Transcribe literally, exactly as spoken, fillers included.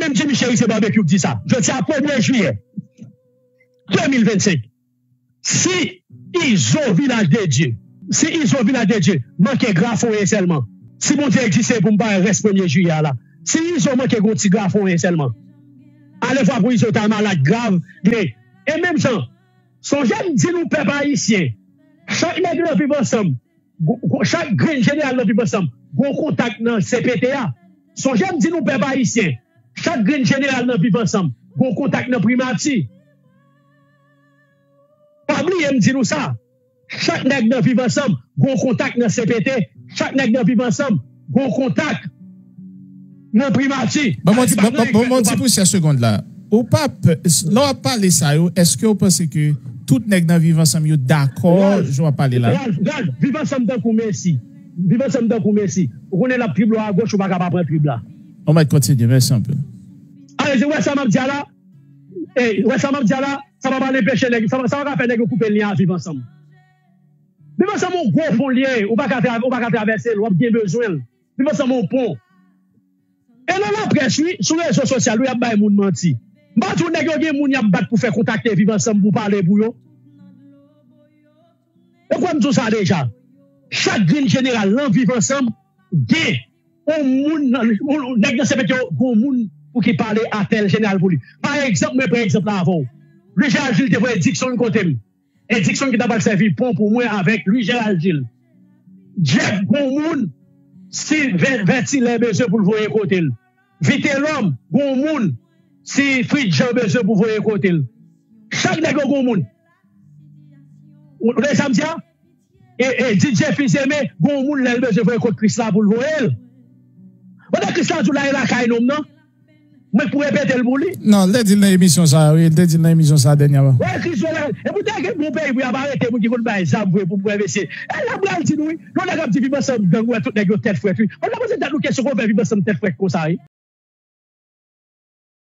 Menm Jimmy Cheri se Barbecue k di sa. Jodi a premye jiyè de mil vennsenk. Si Izo Vilaj de Dye, si Izo Vilaj de Dye manke grafonnen sèlman, si Bondye egziste pou m pa wè rès premye jiyè a la, si Izo manke gon ti grafonnen sèlman, alevwa pou Izo ta malad grav, li, e menm jan, sonje m di nou pèp ayisyen, chak nèg nan Viv Ansanm, gwo- gwo- chak grenn jeneral nan Viv Ansanm, gon kontak nan C P T a. Sonje m di nou pèp ayisyen, chak grenn jeneral nan Viv Ansanm, gon kontak nan primati. Pa bliye m di nou sa. Chak nèg nan Viv Ansanm, gon kontak nan C P T. Chak nèg nan Viv Ansanm, gon kontak nan primati. Ban mwen ti- Sa di pa ban- nan ban- ban mwen ti egzanp, pou sèt segonn la. Ou pa pè, lè w ap pale sa yo, èske w panse ke tout nèg nan Viv Ansanm yo dakò Raj, jan w ap pale la? Raj, Raj, Viv Ansanm tankou Messi. Viv Ansanm tankou Messi. Ou konnen l ap drible w agoch, ou pa ka pa pran drib la. On mèt kontinye, mèsi anpil. Ale, se wè sa m ap di a la. E, wè sa m ap di a la, sa pa pral anpeche nèg, sa, sa pa ka fè nèg yo koupe lyen a Viv Ansanm. Viv Ansanm yon gwo pon l ye, ou pa ka tra- ou pa ka travèse l, w ap gen bezwen l. Viv Ansanm yon pon. E nan laprès, wi, sou rezo sosyal, wi, y ap bay moun manti. M pa di w nèg yo gen moun y ap bat pou fè kontakte Viv Ansanm pou pale pou yo. E kwè m di w sa deja. Chak grenn jeneral nan Viv Ansanm gen yon moun, nan- yon- nèg nan C P T yo, gen yon moun pou ki pale a tèl jeneral pou li. Pa egzanp, mwen pran egzanp la avè w. Louis Gérald Gilles te voye Dickson kote m. E Dickson ki ta pral sèvi pon pou mwen avèk Louis Gérald Gilles. Jeff gon moun si Vè- Vètilè bezwen pou l voye kote l. Vitelòm gon moun si Fritz Jean bezwen pou voye kote l. Chak nèg yo gon moun. Ou ou tande sa m di a? E, e D J Fils-Aimé gon moun lè l bezwen voye kot Krisla pou l voye l. Pandan Krisla di w l ale lakay nonm nan, mwen k pou repete l pou li. Non, l te di l nan emisyon sa a, wi, l te di l nan emisyon sa a dènyèman. Wè, Krisla, e pou te gen bon peyi pou y ap arete moun ki konn bay zam vre pou m wè mesye. E l ap pral di nou, wi, yon nèg ap di Viv Ansanm gang, wè tout nèg yo tèt frèt, wi. Mwen ta poze tèt nou kesyon, kòman fè Viv Ansanm tèt frèt konsa, wi.